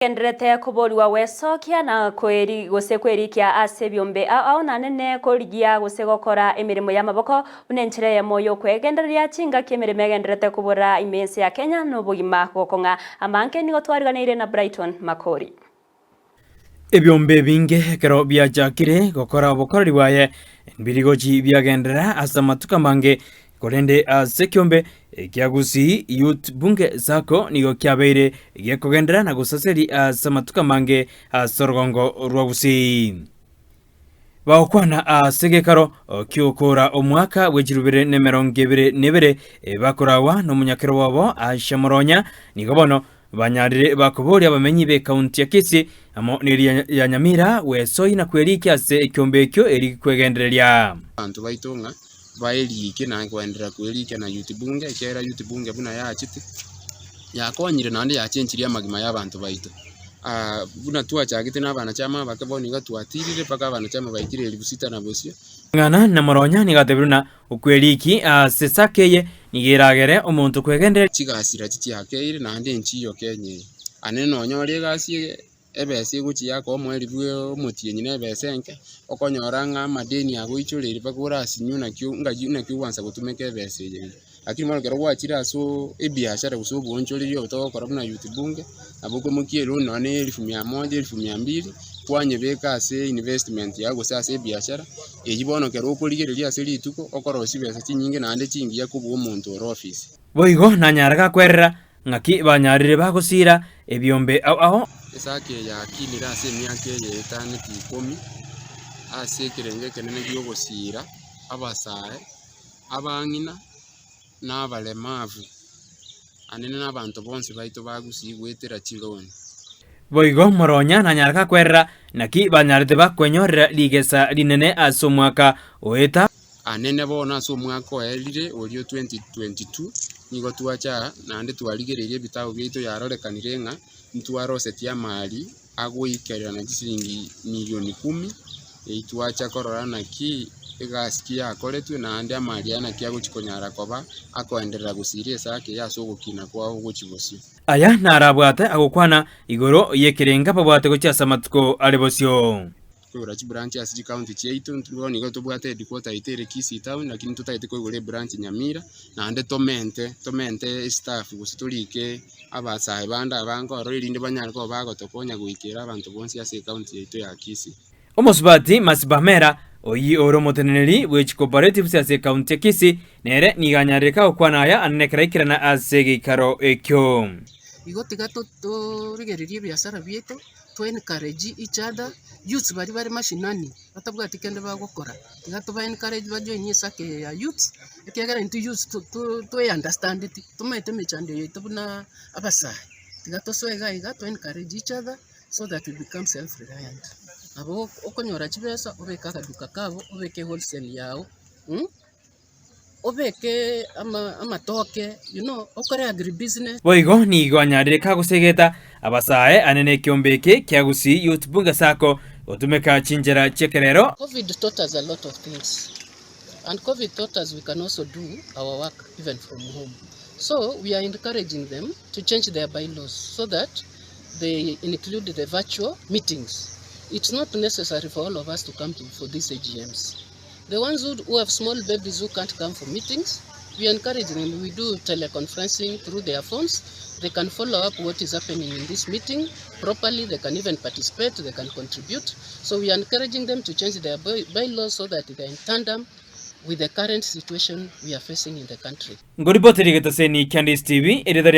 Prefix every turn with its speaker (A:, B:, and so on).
A: Gendererete koborigwa gwesokia na kweri gose kwerikia ase ebiombe ao ao na nene korigia gose gokora emeremo y'amaboko buna enchera eyemo y'okwegendereria chingaki emeremo egendererete kobora ime ense ya Kenya na obogima gokong'a amange nigo twariganeire na Brighton Makori.
B: Ebiombe ebinge ekero biachakire gokora obokoreri bwaye, mbirigochi biagenderera ase amatuko amange, korende ase ekiombe ekia Gusii Youth Bunge Sacco nigo kiabeire gekogenderera na gosaseria ase amatuko amange ase orogongo rwa Gusii. Bagokwana ase egekaro ki'okoora omwaka bwe chirubere na emerongo ebere na ebere, bakoragwa nomonyakero bwabo Aisha Moronya, nigo bono banyarire bakoboria abamenyi b'ekaunti ya Kisii amo neria ya Nyamira gwesoi na kwerikia ase ekiombe ekio eri kwegendereria.
C: Abanto baito ng'a baeriike na koenderera kwerikia na Youth Bunge, ekiagera Youth Bunge buna yachete, yakonyire naende yachenchirie amagima ya abanto baito. Buna twachagete na abanachama abake bono iga twatirire mpaka abanachama baikire elifu sita na bosio.
B: Ng'ana na Moronya nigo atebire buna okweriiki ase esaka eye nigo eragere omonto kwegendereria.
C: Chigasi rachi chiakeire naende enchiyo Kenya eye. Ane nonyore egasi eye ebesa egochia yakoa omoerio bwe omotienyi na ebesa enke, okonyora ng'a amadeni agoichoreire mpaka orasinywe naki ngaki naki ogwansa gotumeka ebesa eye iga. Lakini bono ekero gwachire asoo ebiashara gose oboonchoreria obo togokora buna youth bunge, nabo okoimokia eloan nonye na elfu mia moja, elfu mia mbili, kwanyebeka ase investment yago gose ase ebiashara, eywo bono ekero okorigereria ase rituko, okorosia chibesa chinyinge naende chingiya kobua omonto ore ofisi.
B: Boigo nanyare gakwerera Ng'aki banyarire bagosiira ebiombe ao ao.
C: Esaka eye yakinire ase emiaka eye etaneti ikomi, ase ekerengo ekenene gi'ogosiira abasae, abang'ina, na abaremavu, anene nabanto bonsi baito bagusii goetera chiloni.
B: Boigo moronya nanyare gakwerera, naki banyarete bakwenyorera rigesa rinene ase omwaka oeta.
C: Anene bono ase omwaka oerire oria o 2022, nigo twacha aa naende twarigereirie ebitabu biaito yarorekanire ng'a ntwarosetie amari agoikererana chisiringi milioni kumi, eyio twacha korora naki egasi ki yakoretwe naende amari aya naki agochi konyara koba akoenderera gosiria esake eye ase ogokina kwao gochia bosio.
B: Aya narabwate agokwana igoro y'ekerenga babwate gochia ase amatuko are bosio.
C: Koigora chibranch ase chicounty chiaito, intwe bono nigo tobwate headquarter yaito ere Kisii town, lakini totagete koigora ebranch Nyamira, naende tomente tomente estaff gose torike abasae bande abange ororo erinde banyare koba bagotokonya goikera abanto bonsi ase ecounty yaito ya Kisii.
B: Omosubati Mercy Pamela, oyio ore omoteneneri bwe chicooperatives ase ecounty ya Kisii, nere nigo anyarire gokwana aya anene ekero aikerana ase egeikaro ekio.
D: Igo tiga torigererie ebiasara biaito. To encourage each other, youths baria bare mashinani batabwati kende bagokora, tiga toba encourage ba join esacco eye ya youths, ekiagera intwe youths toe understandeti, tomaete emechando yaito buna abasae, tiga tosoe iga iga to encourage each other so that we become self reliant. Nabo okonyora chibesa obeke akaduka kabo, obeke ewholesale yago. Obeke amatoke, you know, okore agribusiness.
B: Boigo nigo anyarire kagosegeta abasae ane nekiombe eke kia Gusii Youth Bunge Sacco gotumeka chinchera chi'ekerero.
D: Covid taught us a lot of things and covid taught us we can also do our work even from home so we are encouraging them to change their bylaws so that they include the virtual meetings. It's not necessary for all of us to come to for these AGMs. The ones who, who have small babies who can't come for meetings, we encourage them. We do teleconferencing through their phones. They can follow up what is happening in this meeting properly. They can even participate. They can contribute. So we are encouraging them to change their bylaws so that they are in tandem with the current situation we are facing in the country.
B: Ngoripoteri getaseni kia Ndisi TV, erieta riane.